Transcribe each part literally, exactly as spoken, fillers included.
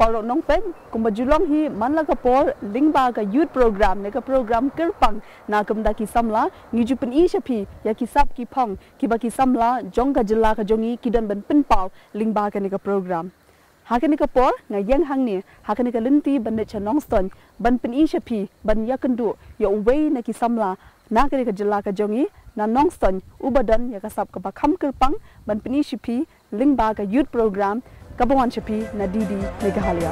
Paralok nongpeit, kumba ju long hi man la ka por lyngba ka youth program ne ka program kyrpang na ka bynta ki samla, ngi ju pyni sha phi ïa ki sap ki phong kiba ki samla jong ka jylla ka jong ngi ki don ban pynpaw lyngba kane ka program. Ha kane ka por nga ïeng hangne ha kane ka lynti ban leit sha Nongstoiñ ban pyni sha phi ban ïakynduh ïa uwei na ki samla na kane ka jylla ka jong ngi na Nongstoiñ uba don ïa ka sap kaba kham kyrpang ban pyni sha phi lyngba ka youth program kaba wan sha phi na D D Meghalaya.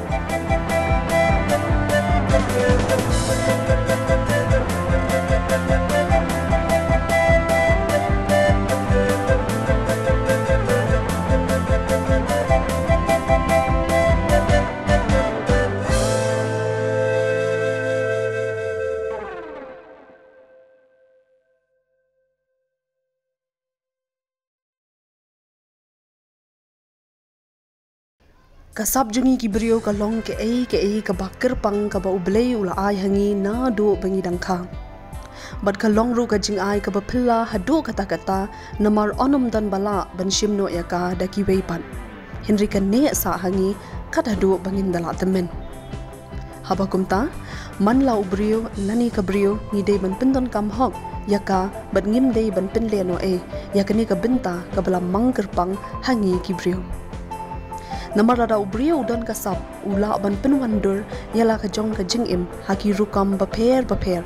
Ka sap jong ngi ki briew ka long kaei kaei kaba kyrpang kaba U Blei u la ai ha ngi naduh ba ngi dang kha. Bad ka long ruh ka jingai kaba phylla haduh katta katta, namar ym don ba lah ban shim noh ïa ka da kiwei pat. Hynrei ka neh sah ha ngi kat haduh ba ngim da lah tymmen. Haba kumta, man la u briew lane ka briew ngi dei ban pyndonkam hok ïa ka bad ngim dei ban pynlehnohei ïa kane ka bynta kaba la mang kyrpang ha ngi ki briew. Namar lada u briew u don ka sap, u lah ban pynwandur ïa la ka jong ka jingim ha ki rukom bapher bapher.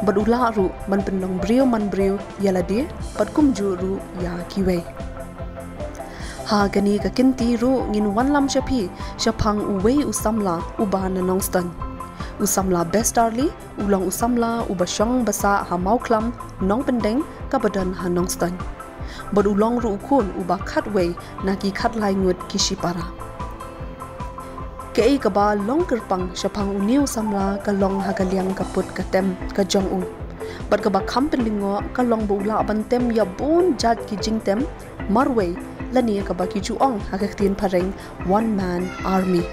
Bad u lah ruh ban pynlong briew man briew ïa lade bad kumjuh ruh ïa kiwei. Ha kane ka kynti ruh ngin wanlam sha phi shaphang uwei u samla uba na Nongstoiñ. U samla Bestarli u long u samla uba shong basah ha Mawkhlam, Nongpyndeng kaba don ha Nongstoiñ. Bad u long ruh u khun uba khatwei na ki khatlai ngut ki shipara. Kaei kaba long kyrpang shaphang une u samla ka long ha ka liang ka put ka tem ka jong u. Bad kaba kham pynlyngngoh ka long ba u lah ban tem ïa bun jait ki jingtem marwei, lane kaba ki ju ong ha ka ktien phareng one man army.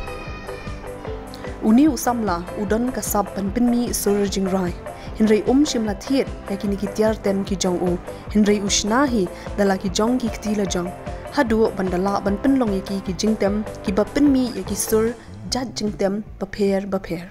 Une u samla u don ka sap ban pynmih sur jingrai, hynrei um shym la thied ïa kine ki tiar tem ki jong u, hynrei u shna hi da la ki jong ki kti lajong haduh ban da lah ban pynlong ïa ki ki jingtem kiba pynmih ïa ki sur jait jingtem bapher bapher.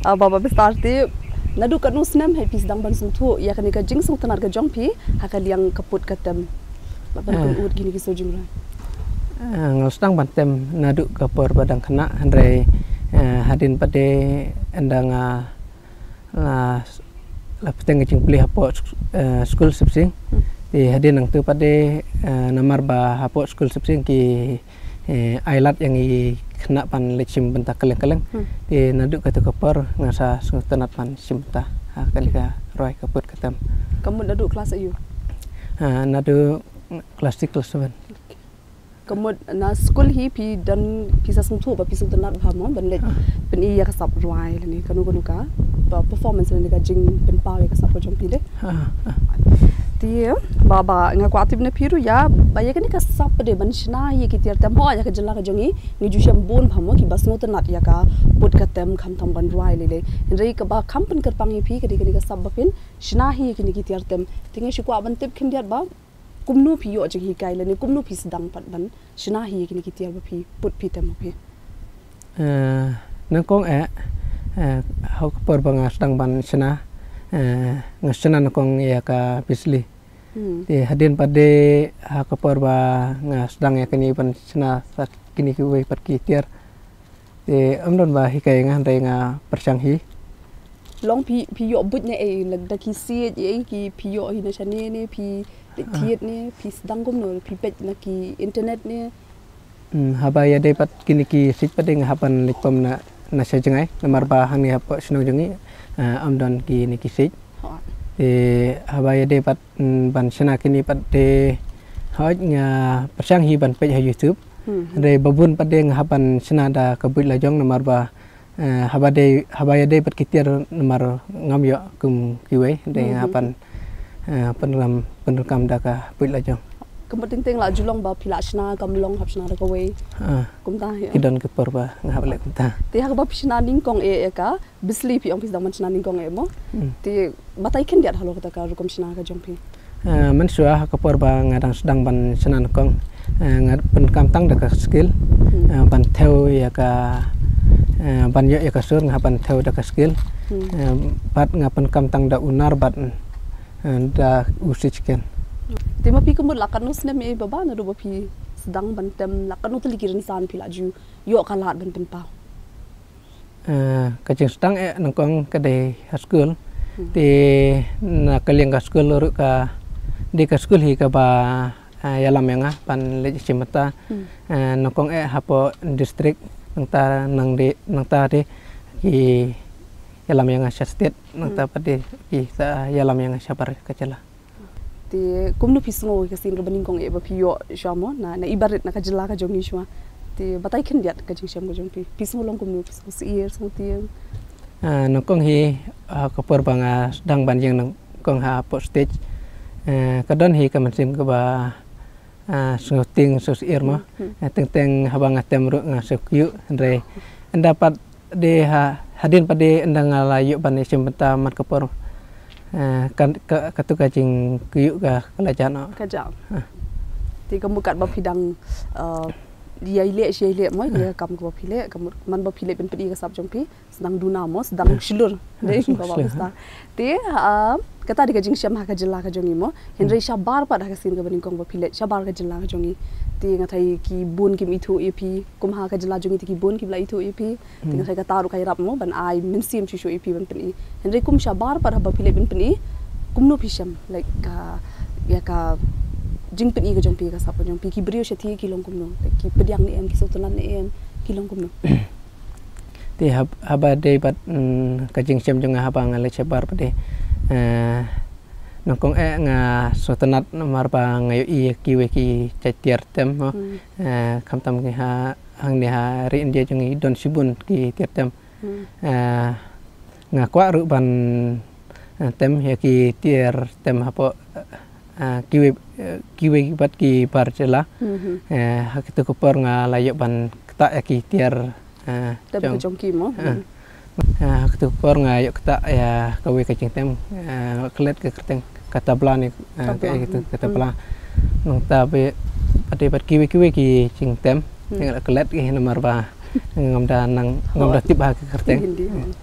Ah, Bah Bah Bistar, te naduh katno snem hi phi sdang ban sngewthuh ïa kane ka jingsngewtynnat ka jong phi ha ka liang ka put ka tem? Lah ban pynut kine ki shu jingrwai. Ah, nga la sdang ban tem naduh ka por ba dang khynnah, hynrei, eh, hadien pat de ynda nga la, la bteng ka jingpule hapoh sk-, eh, skul Sipsing. Hmm. Te hadien nangta pat de, eh, namar ba hapoh skul Sipsing ki, eh, ai lad ïa ngi khynnah ban leit shim bynta kylleng kylleng. Hmm. Te naduh kata ka por nga sa sngewtynnat ban shim bynta ha kane ka rwai ka put ka tem. Ka mut naduh klas aiu? Ah, naduh klas six, klas seven. Ka mut na skul hi phi don, phi sa sngewthuh ba phi sngewtynnat bha mo ban leit pyni ïa ka sap rwai lane kano kano ka, ba performance lane ka jingpynpaw ïa ka sap ka jong phi de. Ah, ah. Te Bah Bah, nga kwah tip na phi ruh ïa ba ïa kane ka sap pat de ban shna hi ïa ki tiar tem, ho ïa ka jylla ka jong ngi ngi ju shem bun bha mo kiba sngewtynnat ïa ka put ka tem khamtam ban rwai lei lei. Hynrei kaba kham pynkyrpang ïa phi ka dei kane ka sap ba phin shna hi ïa kine ki tiar tem. Te nga shu kwah ban tip khyndiat ba kumno phi ïoh jinghikai lane kumno phi sdang pat ban shna hi ïa kine ki tiar ba phi put, phi tem phi? Eh, nyngkong eh, eh, ha ka por ba nga sdang ban shna, eh, nga shna nyngkong ïa ka Bislei. Hmm. Te hadien pat de ha ka por ba nga sdang ïa kine ban shna sa kine kiwei pat ki tiar, te ym don ba hikai nga, hynrei nga pyrshang hi. Long phi, phi ïoh buit ne ei, lada ki siej ei ki phi ïoh hi na shane ne, phi leit thied ne, phi sdang kumno, phi peit na ki internet ne? Hmm, haba ïadei pat kine ki siej pat de nga hap ban leit pom na, na sha jngai, namar ba hangne hapoh shnong jong ngi, eh, ym don kine ki siej. Te haba ïadei pat, hmm, ban shna kine pat de, hooid nga pyrshang hi ban peit ha YouTube. Hmm. Hynrei ba bun pat de nga hap ban shna da ka buit la jong namar ba, eh, haba dei, haba ïadei pat ki tiar namar ngam ïoh kum kiwei, dei nga hap ban, eh, pynrem, pynrem da ka buit la jong. Ka mut teng teng la ju long ba phi la shna, kam long hap shna da kawei. Ah. Kumta hi. Ki don ki por ba nga hap leh kumta. Te ha kaba phi shna nyngkong eh ïa ka Bislei, phi ong phi sdang ban shna nyngkong eh mo. Hmm. Te batai khyndiat halor kata ka rukom shna ka jong phi. Eh, mynshuwa ha ka por ba nga dang sdang ban shna nyngkong, eh, nga pyndonkam tang da ka skill, hmm, eh, ban thew ïa ka, eh, ban ïoh ïa ka sur nga hap ban thew da ka skill. Hmm. Eh, bad nga pyndonkam tang da u nar bad, eh, da u siej ken. Te ma phi ka mut la katno snem eh Bah Bah naduh ba phi sdang ban tem, la katno tylli ki rynsan phi la ju ïoh ka lad ban pynpaw? Eh, ka jingsdang eh nyngkong ka dei ha skul. Hmm. Te na ka liang ka skul ruh ka dei ka skul hi kaba, eh, ïalam ïa nga ban leit shim bynta. Hmm. Eh, nyngkong eh hapoh district, nangta nang dei, nangta dei ki ïalam ïa nga sha state, nangta pat dei ki sa ïalam ïa nga shabar ka jylla. Te kumno phi sngew ïa ka sien kaba nyngkong eh ba phi ïoh shuwa mo na, na i barit na ka jylla ka jong ngi shuwa? Te batai khyndiat ka jingshem ka jong phi. Phi sngew long kumno, phi sngew syier, sngew tieng? Ah, nyngkong hi, ah, ka por ba nga sdang ban ïeng nyngkong hapoh stage, eh, ka don hi ka mynsiem kaba, ah, sngew tieng, sngew syier mo. Hmm, hmm. Eh, teng teng haba nga tem ruh nga sngew kyiuh, hynrei ynda pat de ha, hadien pat de ynda nga la ïoh ban ïashim bynta man ka por, eh, kan, ka, katu ka jingkyiuh ka, ka la jah noh. Ka jah. Ah. Te ka mut katba phi dang, eh, ïai leh shi ïai leh mo, ïa ka kam kaba phi leh, ka mut man ba phi leh pynpeit ïa ka sap jong phi, sdang duna mo, sdang shlur. Dei, sdang shlur. Te, ah, kata dei ka jingshem ha ka jylla ka jong ngi mo. Hynrei shabar pat ha ka sien kaba nyngkong ba phi leit shabar ka jylla ka jong ngi, te nga tharai ki bun kim ithuh ïa phi, kum ha ka jylla jong ngi te ki bun kim la ithuh ïa phi. Te nga tharai kata ruh ka ïarap mo ban ai mynsiem shuh shuh ïa phi ban pyni. Hynrei kum shabar pat haba phi leit ban pyni, kumno phi shem, like, ka, ïa ka jingpyni ka jong phi, ka sap ka jong phi, ki briew shatei ki long kumno, like, ki pdiang ne em, ki sngewtynnat ne em, ki long kumno? Te hab-, haba dei bad, mm, ka jingshem jong nga haba nga leit shabar pat de, eh, nyngkong eh nga sngewtynnat namar ba nga ïohi ïa kiwei ki jait tiar tem mo. Hmm. Eh, khamtam ki ha, hangne ha ri India jong ngi don shibun ki tiar tem. Hmm. Eh, nga kwah ruh ban, eh, tem ïa ki tiar tem hapoh, eh, kiwei, eh, kiwei bad ki bar jylla. Hmm, hmm. Eh, ha katu ka por nga la ïoh ban ktah ïa ki tiar, eh, tem ka jong ki mo. Eh. Hmm. Eh, ha katu ka por nga ïoh ktah ïa kawei ka jingtem, eh, klet ka kyrteng ka tabla ne, eh, tabla. Ka, ka tabla. Hmm. Nangta bad, bad kiwei kiwei ki jingtem, hmm, nga la klet ki namar ba ngam da nang, ngam da tip ha ka kyrteng. Hindi. Hmm.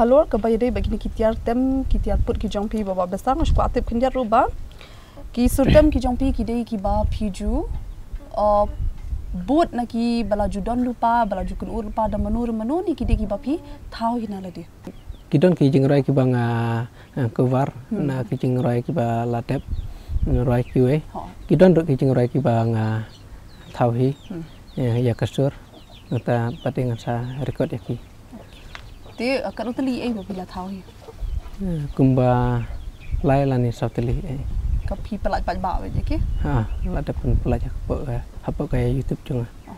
Halor kaba ïadei bad kine ki tiar tem, ki tiar put ki jong phi Bah Bah Bester, nga shu kwah tip khyndiat ruh ba ki sur tem ki jong phi ki dei kiba phi ju, uh, bud na kiba la ju don lypa, ba la ju kynnoh lypa da mano re mano, ne ki dei kiba phi thaw hi na lade? Ki don ki jingrwai kiba nga, eh, cover, hmm, na ki jingrwai kiba la dep, rwai kiwei. Ho. Ki don ruh ki jingrwai kiba nga thaw hi, hmm, eh, ïa ka sur. Nangta pat ngan sa record ïa ki. Te, eh, katno tylli ei ba phi la thaw hi? Eh, kumba lai lane saw tylli ei. Ka phi pyllait paidbah wei ïa ki? Ha, la dep pynpyllait hapoh ka, hapoh ka YouTube jong nga. Oh.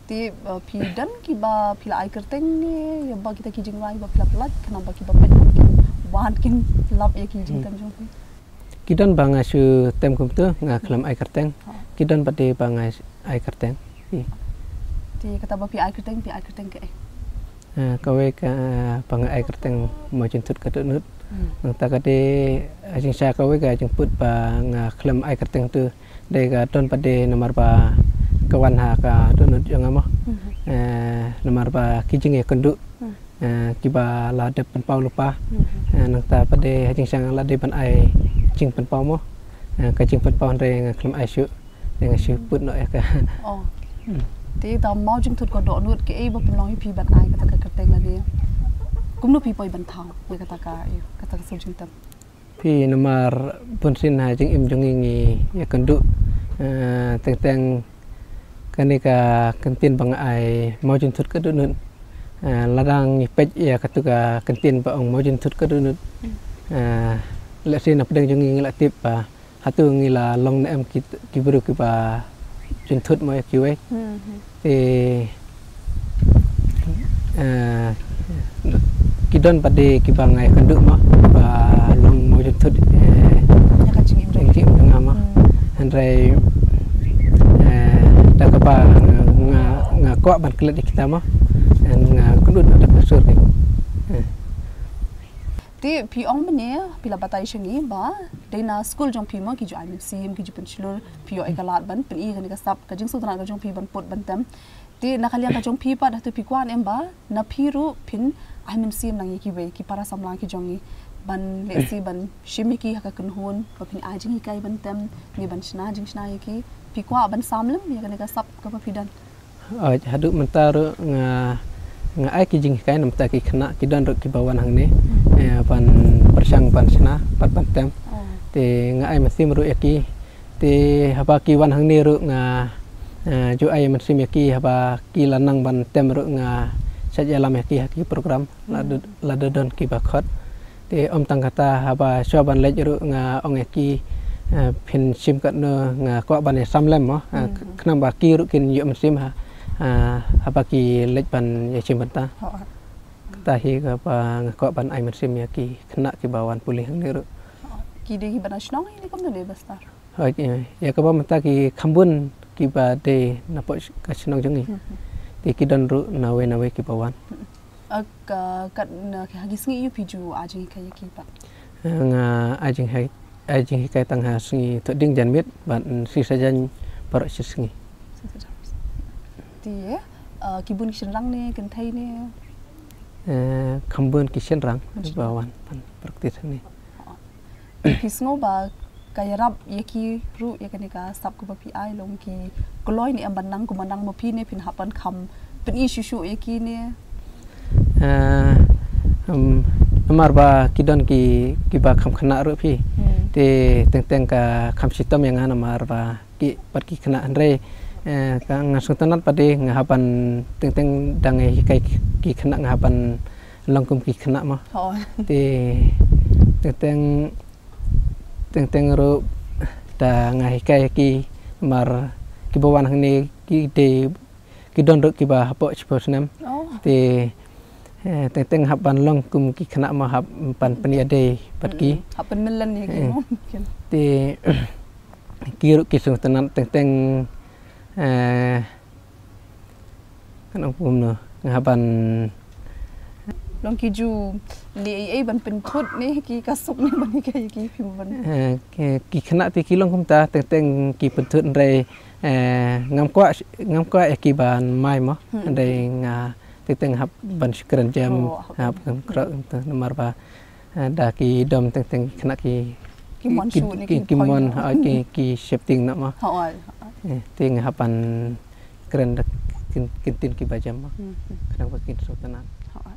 Te, eh, phi don kiba phi la ai kyrteng ne ïa ba kita ki jingrwai ba phi la pyllait, khnang ba kiba peit kin wan kin lap ïa ki jingtem jong phi? Ki don ba nga shu tem kumtu, nga khlem ai kyrteng. Oh. Ki don pat de ba nga ai kyrteng. Phi. Te kata ba phi ai kyrteng, phi ai kyrteng kaei? Eh, kawei ka, eh, ba nga ai kyrteng Mawjynthut ka Dohnud. Hmm. Nangta ka dei, eh, jingshisha kawei ka jingput ba nga khlem ai kyrteng tu. Dei ka don pat de namar ba ka wan ha ka dohnud jong nga mo. Mhm. Eh, namar ba ki jingïakynduh, hmm, eh, kiba la dep pynpaw lypa. Mhm. Eh, nangta pat de ha jingshisha la dei ban ai jingpynpaw mo. Eh, ka jingpynpaw hynrei nga khlem ai shuh. Dei nga shu put noh ïa ka. Oh. Hmm. Te ta Mawjynthut ka Dohnud, kaei ba pynlong ïa phi ban ai kata ka kyrteng lane? Kumno phi poi ban thaw ïa kata ka, ïa kata ka sur jingtem? Phi, namar bunsien ha jingim jong ngi ngi ïakynduh, eh, teng teng kane ka kyntien ba nga ai Mawjynthut ka Dohnud. Eh, lada ngi peit ïa katu ka kyntien ba ong Mawjynthut ka Dohnud. Hmm. Eh, lehse na pdeng jong ngi ngi la tip ba hato ngi la long ne em ki, ki briew kiba jynthut mo ïa kiwei. Hmm, hmm. Te, eh, ki don pat de kiba nga ïakynduh mo, ba long mawjynthut, eh, ïa ka jingim jong nga mo. Hmm. Hynrei, eh, da kaba nga, nga kwah ban klet ïa kita mo. Nga kynduh da ka sur ki. Eh. Te phi ong mynne, phi la batai sha ngi ba dei na skul jong phi mo ki ju ai mynsiem, ki ju pynshlur, phi ïoh ïa ka lad ban pyni kane ka sap, ka jingsngewtynnat ka jong phi ban put ban tem. Te na ka liang ka jong phi pat, hato phi kwah ne em ba na phi ruh phin ai mynsiem lang ïa kiwei ki para samla ki jong ngi, ban lehse ban shim ïa ki ha ka kynhun, ba phin ai jinghikai ban tem, ne ban shna jingshna ïa ki? Phi kwah ban sam lem ïa kane ka sap kaba phi don? Oi, haduh mynta ruh nga, nga ai ki jinghikai na bynta ki khynnah, ki don ruh kiba wan hangne, eh, ban pyrshang ban shna bad ban tem. Oh. Te nga ai mynsiem ruh ïa ki. Te haba ki wan hangne ruh nga, eh, ju ai mynsiem ïa ki, haba ki la nang ban tem ruh nga shait ïalam ïa ki ha ki program. Lada, lada don kiba khot. Te ym tang kata, haba shuwa ban leit ruh nga ong ïa ki, eh, phin shim katno, nga kwah ban ïasam lem mo, eh, khnang ba ki ruh kin ïoh mynsiem ha, eh, haba ki leit ban ïashim bynta. Kata hi kaba nga kwah ban ai mynsiem ïa ki khynnah kiba wan pule hangne ruh. Ki dei kiba na shnong ne kumno dei, Bah Star? Hooid, eh, ïa kaba mynta ki kham bun kiba dei na poh ka shnong jong ngi. Te ki don ruh nawei nawei kiba wan. Ah, ka, kat na, ha ki sngi aiu phi ju ai jinghikai ïa ki pat? Eh, nga ai jinghikai, ai jinghikai tang ha sngi Thohdieng Janmiet bad, mm, sngi Saitjaiñ baroh shi sngi. Te, eh, ki bun ki shynrang ne kynthei ne? Eh, kham bun ki shynrang ba wan ban practice hangne. Phi sngew ba ka ïarap ïa ki ruh ïa kane ka sap kaba phi ai, long ki kloi ne em ban nang kumba nang ma phi ne phin hap ban kham pyni shuh shuh ïa ki ne? Ah, um, namar ba ki don ki, kiba kham khynnah ruh phi. Hmm. Te teng teng ka kham shitom ïa nga namar ba ki, bad ki khynnah, hynrei, eh, ka nga sngewtynnat pat de nga hap ban teng teng da nga hikai ki, ki khynnah nga hap ban long kum ki khynnah mo. Te teng teng, teng teng ruh da nga hikai ki, namar kiba wan hangne ki dei, ki don ruh kiba hapoh shiphew snem. Oh. Te, eh, teng teng hap ban long kum ki khynnah mo, hap ban pynïadei bad ki. Hmm, hap pynmlien ïa ki mo. Te ki ruh ki sngewtynnat teng teng, eh, Kan ong kumno, nga hap ban. Long ki ju leh ei ei ban pynthut ne ki ka suk ne ban hikai ki phi ban. Eh, ki, ki khynnah te ki long kumta, teng teng ki pynthut hynrei, eh, ngam kwah, ngam kwah ïa ki ban mai mo. Hmm. Hynrei nga, Teng teng hap ban shu kren jam, oh, hap ban kren te namar ba, eh, da ki dom teng teng kena ki, ki mon ki, shu ne ki, ki, ki mon, poi, ha, ki, ki shifting na ma. Ha, oi. Eh, teng hap ban kren da kin, kin tin ki ba jam ma. Hmm, hmm. Kena ba kin shu tena. Ha, oi.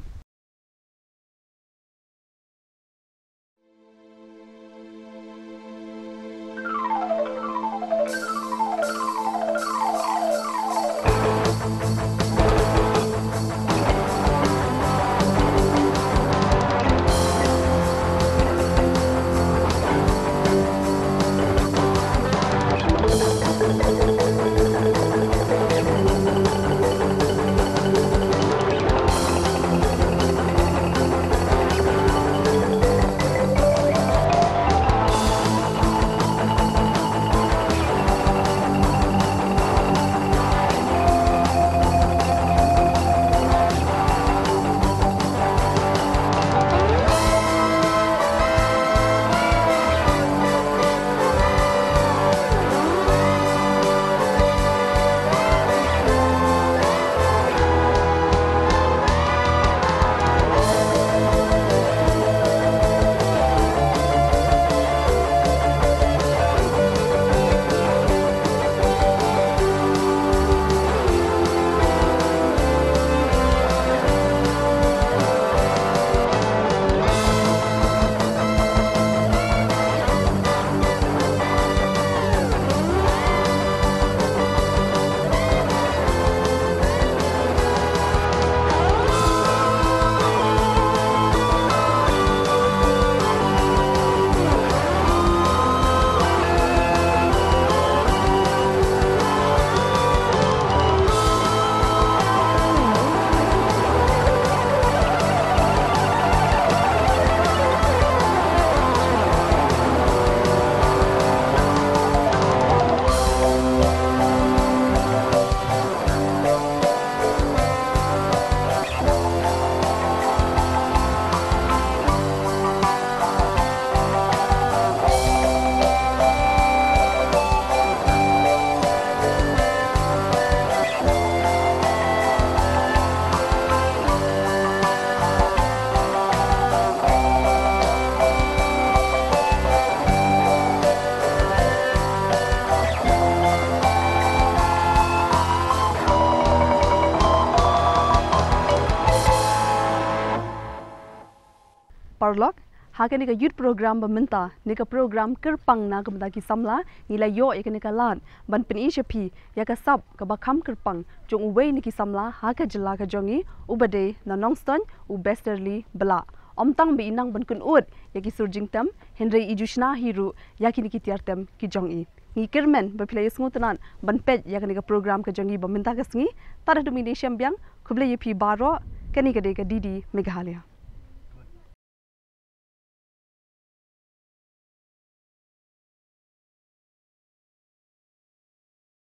Paralok, ha kane ka youth program ba mynta, ne ka program kyrpang na ka bynta ki samla, ngi la ïoh ïa kane ka lad ban pyni sha phi ïa ka sap kaba kham kyrpang jong uwei na ki samla ha ka jylla ka jong ngi, uba dei na Nongstoiñ, u Besterly Blah. Ym tang ba i nang ban kynud ïa ki sur jingtem, hynrei i ju shna hi ruh ïa kine ki tiar tem ki jong i. Ngi kyrmen ba phi la ïa sngewtynnad ban peit ïa kane ka program ka jong ngi ba mynta ka sngi. Tad haduh mynne shem biang, khublei ïa phi baroh. Kane ka dei ka D D Meghalaya.